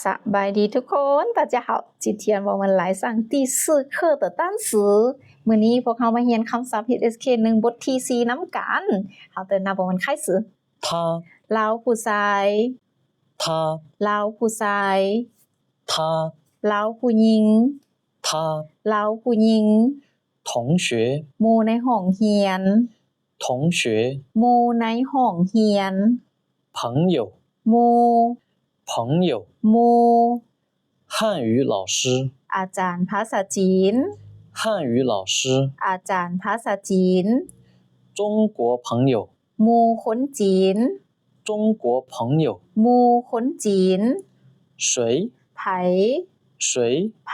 ສະບາຍດີທຸກຄົນ 大家好 今天我们来上第四课的单词 ມື້ນີ້ພວກເຮົາມາຮຽນຄຳສັບ ເອສເຄ ໜຶ່ງ ບົດທີສີ່ນຳກັນ ເຮົາເດີນໜ້າບໍ່ແມ່ນໄຄສື 他 ລາວຜູ້ຊາຍ 他 ລາວຜູ້ຊາຍ 他 ລາວຜູ້ຍິງ 他 ລາວຜູ້ຍິງ 同学 ໝູ່ໃນຫ້ອງຮຽນ 同学 ໝູ່ໃນຫ້ອງຮຽນ 朋友 ໝູ່ 朋友 ໝູ່ 汉语老师 ອາຈານພາສາຈີນ 汉语老师 ອາຈານພາສາຈີນ 中国朋友 ໝູ່ຄົນຈີນ 中国朋友 ໝູ່ຄົນຈີນ 谁 ໃຜ 谁 ໃຜ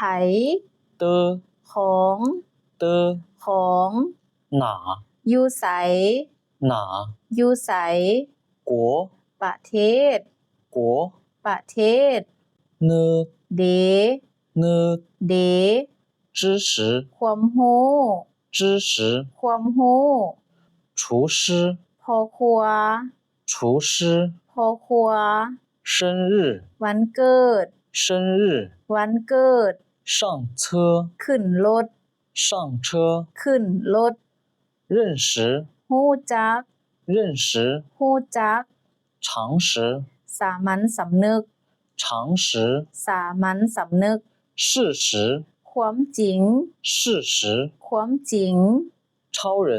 的 ຂອງ 的 ຂອງ 哪 ຢູ່ໃສ 哪 ຢູ່ໃສ 国 ປະເທດ 国 ປະເທດ 呢 ເດ 呢 ເດ 知识 ຄວາມຮູ້ 知识 ຄວາມຮູ້ 厨师 ພໍ່ຄົວ 厨师 ພໍ່ຄົວ 生日 ວັນເກີດ 生日 ວັນເກີດ 上车 ຂຶ້ນລົດ 上车 ຂຶ້ນລົດ 认识 ຮູ້ຈັກ 认识 ຮູ້ຈັກ 常识 ສາມັນສຳນຶກ 常识 ສາມັນສຳນຶກ 事实 ຄວາມຈິງ 事实 ຄວາມຈິງ 超人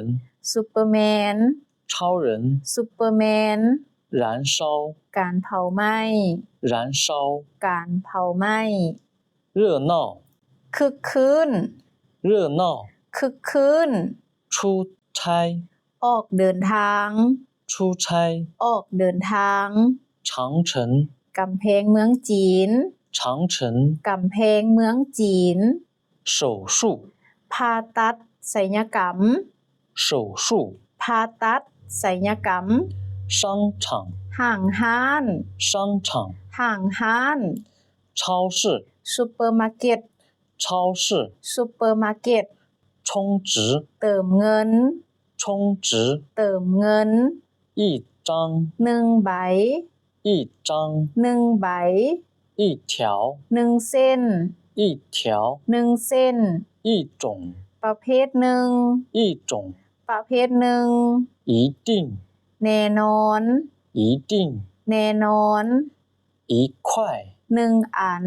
ຊຸບເປີແມນ 超人 ຊຸບເປີແມນ 燃烧 ການເຜົາໄໝ້ 燃烧 ການເຜົາໄໝ້ 热闹 ຄຶກຄື້ນ 热闹 ຄຶກຄື້ນ 出差 ອອກເດີນທາງ 出差 ອອກເດີນທາງ 长城 ກຳແພງເມືອງຈີນ 长城 ກຳແພງເມືອງຈີນ 手术 ຜ່າຕັດ ໄສຍະກຳ 手术 ຜ່າຕັດ ໄສຍະກຳ 商场 ຫ້າງຮ້ານ 商场 ຫ້າງຮ້ານ 超市 ຊຸບເປີມາເກັດ 超市 ຊຸບເປີມາເກັດ 充值 ເຕີມເງິນ 充值 ເຕີມເງິນ 一张 ໜຶ່ງໃບ 一张 ໜຶ່ງໃບ 一条 ໜຶ່ງເສັ້ນ 一条 ໜຶ່ງເສັ້ນ 一种 ປະເພດໜຶ່ງ 一种 ປະເພດໜຶ່ງ 一定 ແນ່ນອນ 一定 ແນ່ນອນ 一块 ໜຶ່ງອັນ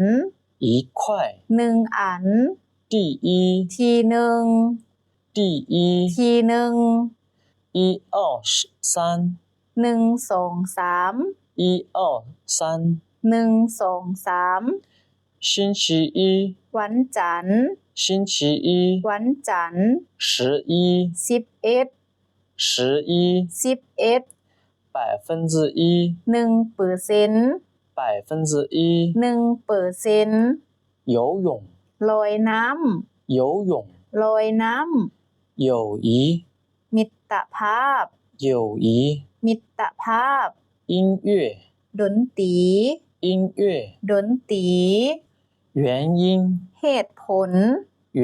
一块 ໜຶ່ງອັນ 第一 ທີໜຶ່ງ 第一 ທີໜຶ່ງ 一二三 ໜຶ່ງ ສອງ ສາມ 一二三 ໜຶ່ງ ສອງ ສາມ 星期一 ວັນຈັນ 星期一 ວັນຈັນ 十一 ສິບເອັດ 十一 ສິບເອັດ 百分之一 ໜຶ່ງເປີເຊັນ 百分之一 ໜຶ່ງເປີເຊັນ 游泳 ລອຍນ້ຳ 游泳 ລອຍນ້ຳ 友谊 ມິດຕະພາບ 友谊 ມິດຕະພາບ 音乐 ດົນຕີ 音乐 ດົນຕີ 原因 ເຫດຜົນ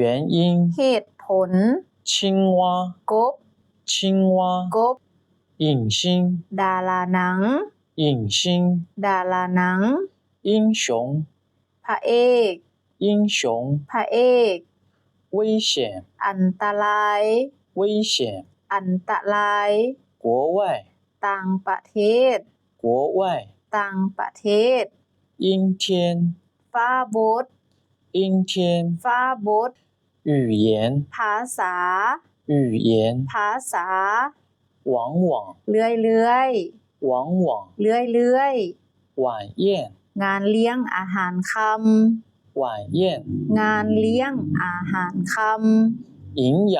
原因 ເຫດຜົນ 青蛙 ກົບ 青蛙 ກົບ 影星 ດາລາໜັງ 影星 ດາລາໜັງ 英雄 ພະເອກ 英雄 ພະເອກ 危险 ອັນຕະລາຍ 危险 ອັນຕະລາຍ 国外 ຕ່າງປະເທດ 国外 ຕ່າງປະເທດ 阴天 ຟ້າບົດ 阴天 ຟ້າບົດ 语言 ພາສາ 语言 ພາສາ 往往 ເລື້ອຍໆ 往往 ເລື້ອຍໆ 晚宴 ງານລ້ຽງອາຫານຄ່ຳ 晚宴 ງານລ້ຽງອາຫານຄ່ຳ 营养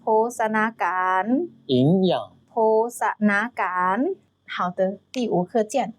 ໂພຊະນາການ 营养 ໂພຊະນາການ 好的，第五课见。